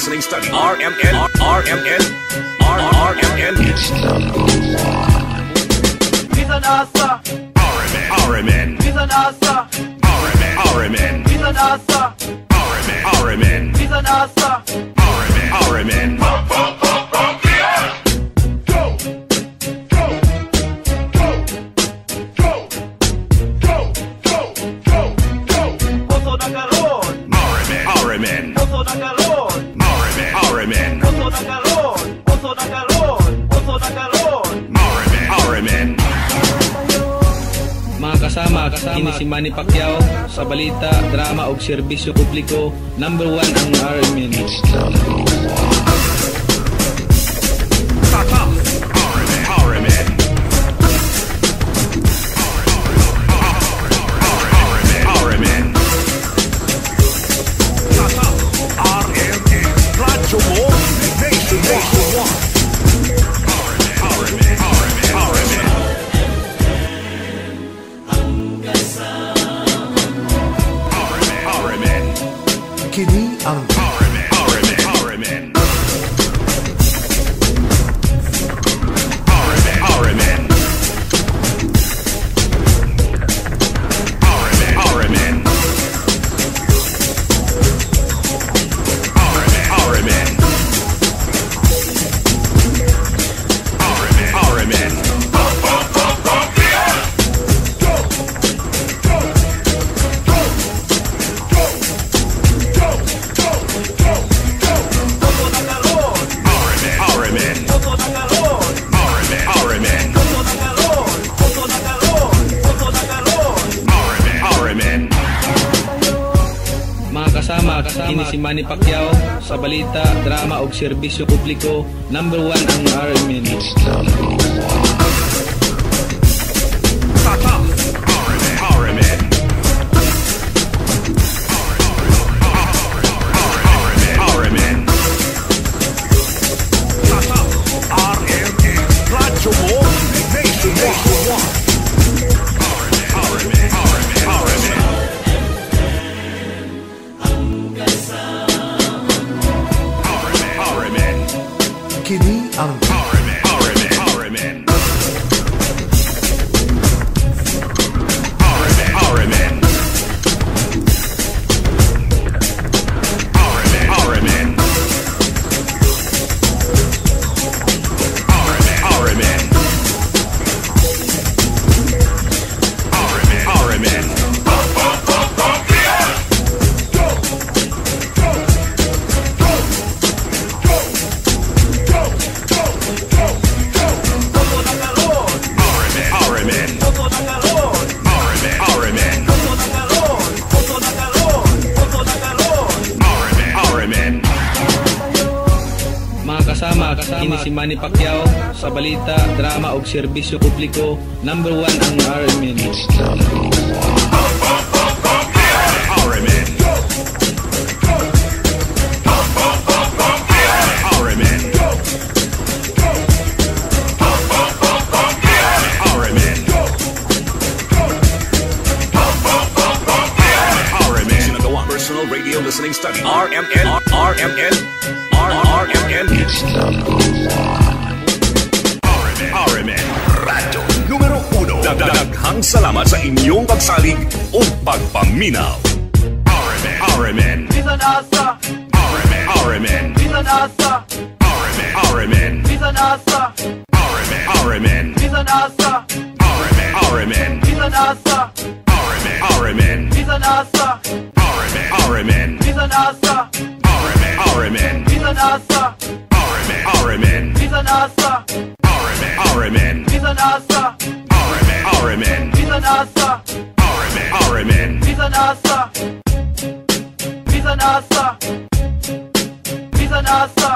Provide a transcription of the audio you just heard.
Listening Study. RMN RMN R RMN. It's number one. Bisan asa. RMN RMN Bisan asa. RMN RMN Bisan asa. RMN RMN Bisan asa. RMN RMN. Pump, pump, pump, pump the air. Go, go, go, go, go, go, go, go. Puso na karon. RMN RMN Puso na karon. RMN RMN Puso na karon. Puso na karon. Puso na karon. RMN RMN. Mga kasama, kini si Manny Pacquiao sa balita, drama ug serbisyo publiko, number one ang RMN. It's number one. Tatak RMN RMN RMN RMN. Tatak RMN. Radyo mo Nationwide. RMN RMN RMN. RMN RMN. Kini ang RMN RMN RMN RMN RMN RMN RMN RMN RMN RMN RMN. Pump, pump, pump, pump the air. Go, go, go, go, go, go, go, go. Puso na karon. RMN RMN Puso na karon. RMN RMN Puso na karon. Puso na karon. Puso na karon. RMN RMN. Mga kasama, kini si Manny Pacquiao sa balita, drama ug serbisyo publiko, number one ang RMN. It's number one. Tatak RMN RMN RMN RMN. Tatak RMN. Radyo mo Nationwide. RMN RMN RMN RMN RMN Kini ang RMN RMN RMN RMN RMN RMN RMN RMN RMN RMN RMN. Pump, pump, pump, pump the air. Go, go, go, go, go, go, go, go. Puso na karon. RMN RMN Puso na karon. RMN RMN Puso na karon. Puso na karon. Puso na karon. RMN RMN. Mga kasama, kini si Manny Pacquiao sa balita, drama ug serbisyo publiko, number one ang RMN. It's number one. Pump, pump, pump, pump the air. RMN Go, go, pump, pump, pump, pump the air. RMN Go, go, pump, pump, pump, pump the air. RMN Go, go, pump, pump, pump, pump the air. RMN. Sinagawa Personal Radio Listening Study. RMN RMN R RMN. It's number one. RMN RMN. Radyo numero 1. Daghang salamat sa inyong pagsalig ug pagpaminaw. RMN RMN Bisan asa. RMN RMN Bisan asa. RMN RMN Bisan asa. RMN RMN Bisan asa. RMN RMN Bisan asa. RMN RMN Bisan asa. RMN RMN Bisan asa. RMN RMN Bisan asa. RMN RMN Bisan asa. RMN RMN Bisan asa. RMN RMN Bisan asa. RMN RMN. Bisan asa. Bisan asa. Bisan asa.